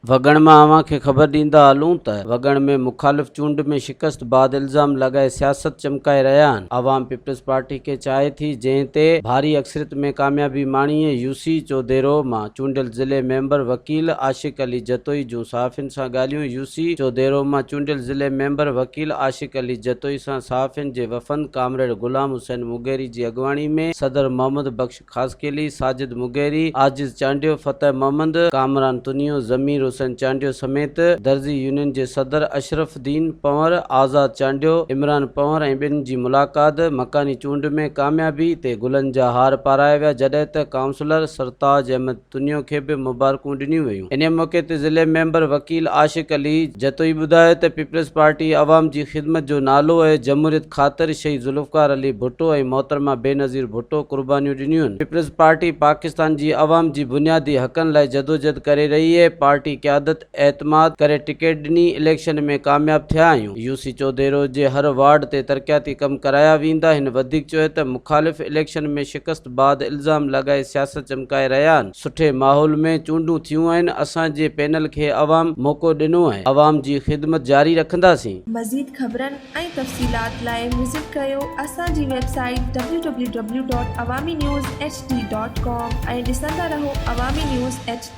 وڳڻ مان اوهان کي خبر ڏيندا هلون ته وڳڻ ۾ مخالف چونڊ ۾ شڪست بعد الزام لڳائي سياست چمڪائي رهيا آهن، عوام پيپلز پارٽي کي چاهي ٿي جنهن تي ڀاري اڪثريت ۾ ڪاميابي ماڻي يو سي چوديرو مان چونڊيل ضلعي ميمبر وڪيل عاشق علي جتوئي جون صحافين سان ڳالهيون يو سي چوديرو مان چونڊيل ضلعي ميمبر وڪيل عاشق علي جتوئي سان صحافين جي وفند ڪامريڊ غلام حسين مغيري جي اڳواڻي ۾ صدر محمد بخش خاصخيلي، ساجد مغيري، عاجز چانڊيو، فتح محمد، ڪامران تنيو، ضمير حسين چانڊيو سميت درزي يونين جي صدر اشرف الدين پنهور، آزاد چانڊيو، عمران پنهور ۽ ٻين جي ملاقات، مڪاني چونڊ ۾ ڪاميابي تي گلن جا هار پارايا ويا جڏهن ته ڪائونسلر سرتاج احمد تنيو کي به مبارڪون ڏنيون ويون. انهي موقعي تي ضلعي ميمبر وڪيل عاشق علي جتوئي ٻڌايو ته پيپلز پارٽي عوام جي خدمت جو نالو اهي، جمهوريت خاطر شهيد ذوالفقار علي ڀٽو ۽ محترمه بينظير ڀٽو قربانيون ڏنيون، پيپلز پارٽي پاڪستان جي عوام جي بنيادي حقن لاء جدوجهد ڪري رهي اهي، پارٽي قيادت اعتماد ڪري ٽڪيٽ ڏني، اليڪشن ۾ ڪامياب ٿيا آهيون، يو سي چوڌيرو جي هر وارڊ تي ترقياتي ڪم ڪرايا ويندا، هن وڌيڪ چيو ته مخالف اليڪشن ۾ شڪست بعد الزام لڳائي سياست چمڪائي رهيا آهن، سٺي ماحول ۾ چونڊون ٿيون آهن، اسان جي پينل کي عوام موقعو ڏنو آهي، عوام جي خدمت جاري رکنداسين. مزيد خبرن ۽ تفصيلات لاء وزٽ ڪريو اسان جي website W W W dot Awami news H D dot com ۽ ڏسندا رهو عوامي نيوز ايڇ ڊي.